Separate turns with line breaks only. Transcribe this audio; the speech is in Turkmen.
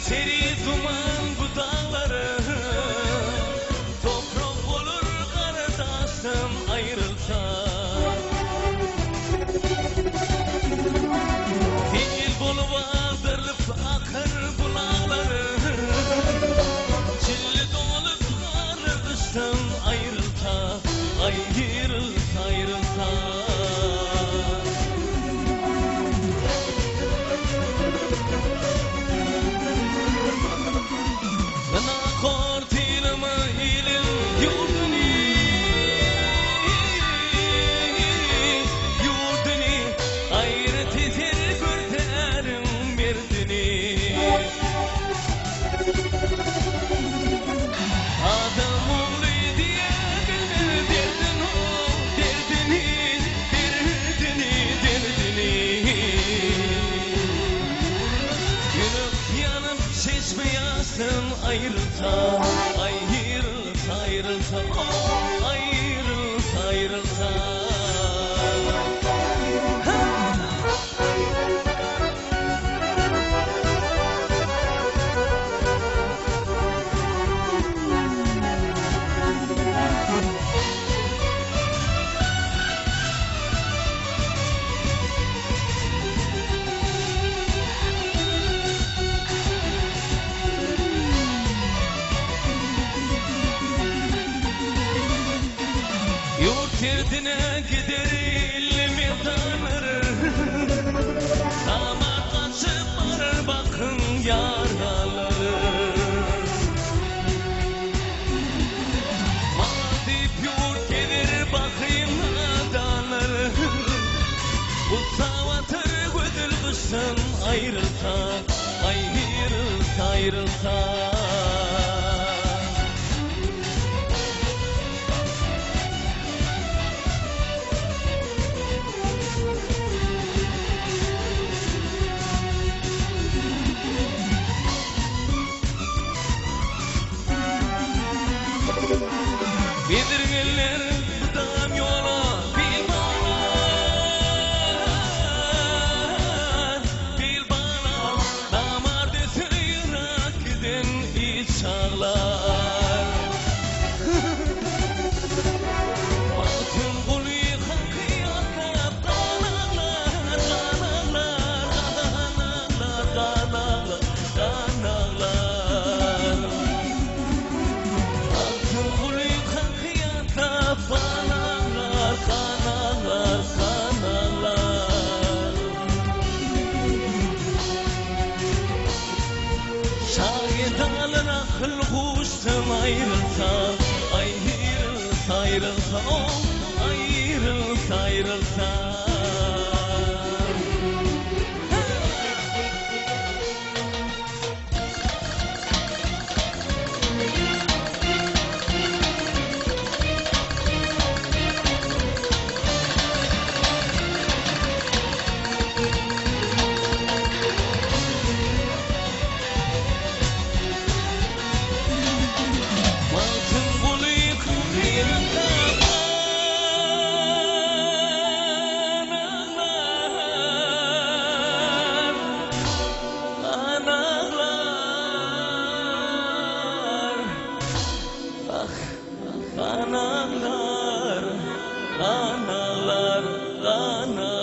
Seri duman bu daglara, Toprak olur gardaşdan ayrılsa. Sil bolup agdarylyp akar bulaglary, Çille dolup galar gyşdan aýrylsa, Aýrylsa, aýrylsa. Zyna tilimi iliň ýurduny, Ýurduny, gaýrat eder görsäriň merdini. Adam ogly diýe bilmez derdini, derdini, derdini, derdini. Ýürek ýanyp çeşme ýaşdan aýrylsa, aýrylsa, aýrylsa, aýrylsa, aýrylsa. Ýurt derdine gider illi merdanlar, Namart gaçyp barar bakyň ýaralar. Mal diýip ýurt gezer bakyň nadanlar, Gussa batar gözel gyşdan aýrylsa, Aýrylsa, aýrylsa. Bezirgenler bu dam ýola bil baglar, bil baglar, Namart öter yrak giden iç çaglar. Magtymguly haky ýatlap gan aglar, gan aglar, gan aglar, gan aglar, gan aglar. Magtymguly haky ýatlap gan aglar, gan aglar, gan aglar. Şagedalar akyl huşdan aýrylsa, aýrylsa, aýrylsa, aýrylsa, aýrylsa. Magtymguly kyrka gan aglar, gan aglar, ah, gan aglar, gan aglar, gan aglar.